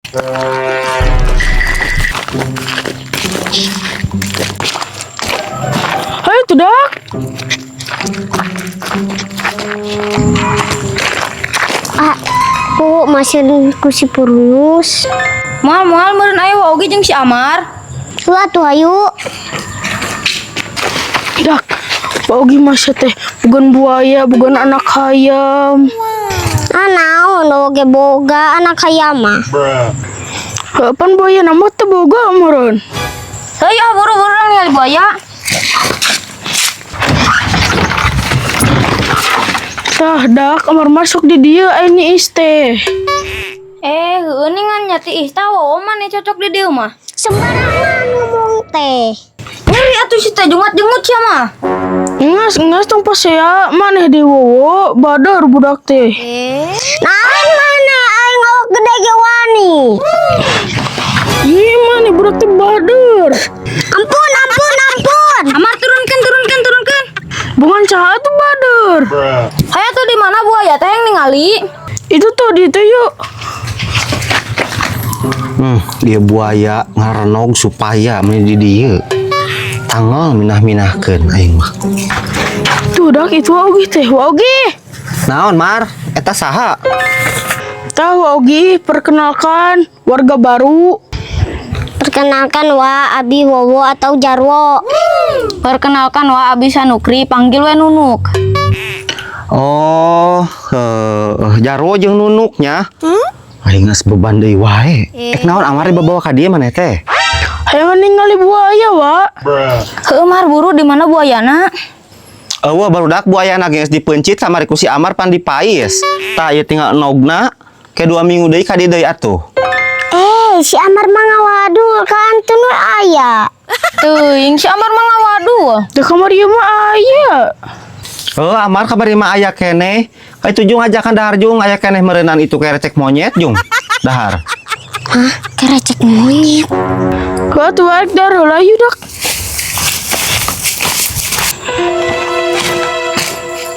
Hayu tuh, Dak. Ah, kok masih ku si Purunus? Moal moal meureun aya Wa Ogi jeung si Amar. Wah tuh ayo. Dak, Wa Ogi masa teh bukan buaya, bukan anak hayam. Ah naon oge boga anak hayam mah. Kapan buaya nama teh boga meureun? Hayu ah buru-buru ningali buaya. Tah, Dak, Amar masuk di dieu aya nyiis teh. Eh, heueuh ningan nya tiis tah Wowo mah cocok di dieu mah. Sembarangan ngomong teh. Ngeri atuh si teh jungat-jungut sia mah. Ngas, ngas tong pasea maneh di Wowo, badar budak teh. Naon mana aing awak gede ge wani. Ih, maneh budak teh badar. Ampun, ampun, ampun. Amar turunkan turunkan turunkan. Bukan saha tuh badar. Hayu tuh di mana buaya teh yang ningali? Itu tuh di itu yuk. Dia buaya ngarenog supaya meni di dieu. Tanggal minah-minahkeun aing mah. Tuh Dak, itu Wa Ogi teh, Wa Ogi. Naon Mar? Eta saha? Tah Wa Ogi, perkenalkan warga baru. Perkenalkan wa Abi Wowo atau Jarwo. Perkenalkan wa Abi Sanukri, panggil we Nunuk. Oh, Jarwo jeung Nunuknya. Aing geus beban deui wae. Ek naon Amar dibawa ka dieu maneh teh? Hayang ningali buaya, Wa. Heueuh Mar buru di mana buayana? Eueuh barudak buayana geus dipeuncit kamari ku si Amar pan dipais. Tah ieu tinggal enogna ke 2 minggu deui ka dieu deui atuh. Eh, si Amar mah ngawadul kan teu nu aya. Teuing si Amar mah ngawadul. Di kamar ieu mah aya. Oh, Amar kamari mah aya keneh. Ka itu jung ajakan dahar jung aya keneh meureunan itu kerecek monyet jung. Dahar. Hah, kerecek monyet. Kau tuh balik dar heula yuk, Dak.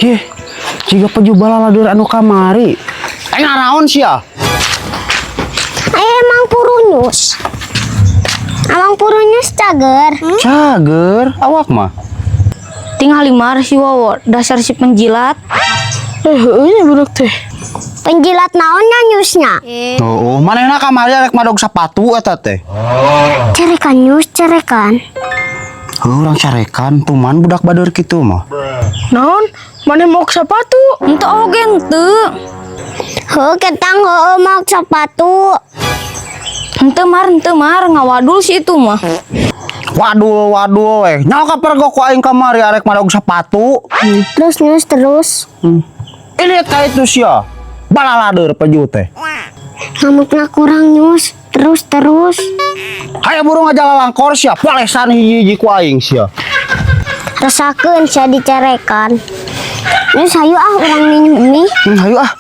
Yeh, jiga peju balaladur anu kamari. Eh ngaraon sia? Ayo emang Purunus. Emang Purunus cager. Cager, awak mah. Tingali Mar si Wowo, dasar si penjilat. Eh, heueuh nya budak teh. Penjilat naonnya nyusnya? Oh, manehna kamari arek madog sapatu eta teh. Cerekan nyus, cerekan. Heuh, urang carekan tuman budak badur kitu mah. Naon? Maneh mau ke sapatu? Henteu oge henteu. Heuh, ketang heueuh mau sepatu. Henteu Mar, ngawadul si itu mah. Waduh, waduh weh. Nyawa kapergok ku aing kamari arek madog sapatu. Terus nyus terus. Ini ka itu sia. Balaladur peju teh. Ngamukna kurang nyus, terus terus. Kayak burung aja lalangkor sia, polesan hiji-hiji ku aing sia. Resakeun sia dicarekan. Nyus hayu ah urang minum mie. Hayu ah.